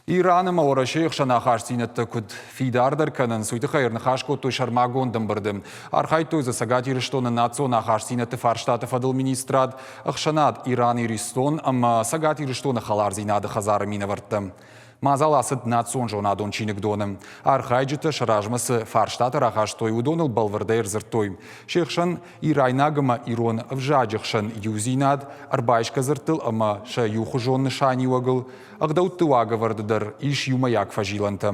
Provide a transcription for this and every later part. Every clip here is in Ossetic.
Иран ӕмӕ Уӕрӕсейы хсӕн ахастдзинӕдтӕ куыд фидардӕр кӕнынц, уый тыххӕй ӕрныхас кодтой сӕрмагонд ӕмбырды. Архайдтой дзы Цӕгат Ирыстоны национ ахастдзинӕдты фарстаты фӕдыл министрад, ӕхсӕнад Иран-Иристон ӕмӕ Цӕгат Ирыстоны хӕлардзинады хӕдзары минӕвӕрттӕ. Мадзал ацыд национ зонадон чиныгдоны. Архайджытӕ сӕ размӕ цы фарстатӕ рахастой, уыдоныл бӕлвырдӕй ӕрдзырдтой. Се хсӕн ирайнаг ӕмӕ ирон ӕвзаджы хсӕн иудзинад, ӕрбайсгӕ дзырдтыл ӕмӕ сӕ иухуызон нысаниуӕгыл, Ӕгъдӕутты уагӕвӕрды дӕр ис иумӕйаг фӕзилӕнтӕ.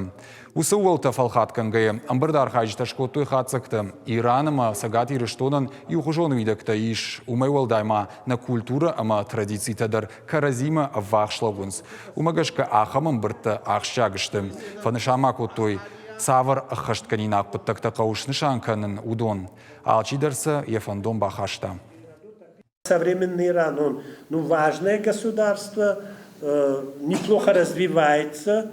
Уыцы ууӕлтӕ фӕлхатгӕнгӕйӕ, ӕмбырды архайджытӕ скодтой хатдзӕгтӕ. Иран ӕмӕ Цӕгат Ирыстонӕн иухуызон уидӕгтӕ ис, уымӕй уӕлдай ма нӕ культурӕ ӕмӕ традицитӕ дӕр кӕрӕдзимӕ ӕввахс лӕууынц. Уымӕ гӕсгӕ ахӕм ӕмбырдтӕ ахсджиаг сты. Фӕнысан ма кодтой, цавӕр ӕххӕстгӕнинаг хъуыддӕгтӕ хъӕуы снысан кӕнын, уыдон. Алчидӕр сӕ йӕ фӕндон бахаста. Современный Иран, он ну, важное государство, неплохо развивается,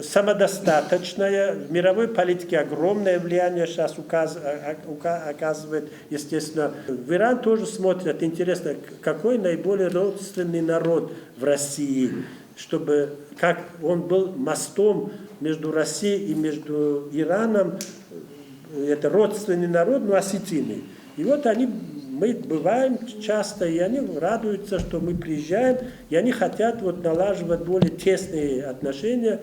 самодостаточное, в мировой политике огромное влияние сейчас оказывает, естественно. В Иран тоже смотрят, интересно, какой наиболее родственный народ в России, чтобы как он был мостом между Россией и между Ираном, это родственный народ, но осетины. И вот они, мы бываем часто, и они радуются, что мы приезжаем, и они хотят вот налаживать более тесные отношения.